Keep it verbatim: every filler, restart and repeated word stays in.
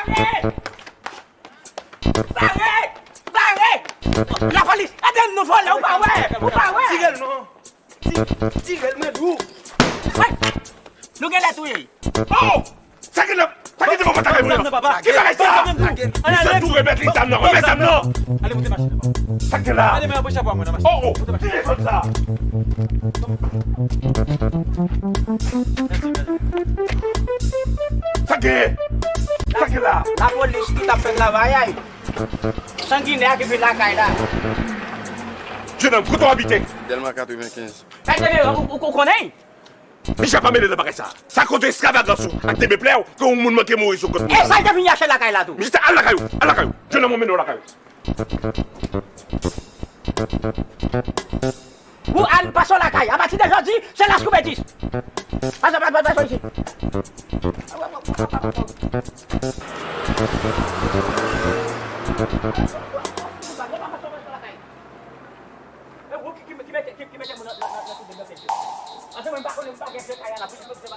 Pare! Pare! Pare! Lapolis! Ede m non, vòlè, ou pa wè! Ou pa wè! Tire l non! Ti-, tire l, mwen di w! Hey! Nou genlè touye l! Oh! Sa ki nan, sa ki te nan pòt lakay mwen an? Ki bagay sa? Misye tou remèt li zam nan, remèt zam nan! Ale moute machin nan, papa. Sa k gen la? Ale, men anpeche pa mwen nan machin. Oh, oh! Ki telefòn sa? Sa k gen? Sa k gen la? Lapolis ki t ap fè travay ay. Sanginè a ki vin lakay la. Jenòm, kote w abite? Dèlma katrevenkenz. Sa k gen, ou, ou, ou konnen? Misye pa mele nan bagay sa. Sa koze ekstravagans ou ak tebe plè w ke yon moun manke mouri sou kont moun. E sa l te vin yache lakay la tou. Misye al lakay ou, al lakay ou. Jenòm, mwen mennen w lakay ou. Ou al pase w lakay. Apati de jodi, se laskoubetis. Pase, pase, pase isi. E ou ki, ki, ki mete, ki, ki mete moun nan, nan, nan, nan tibè nan tèt yo. Anfen, mwen, m pa konnen, m pa gen je kay a la, pou, pou, pou,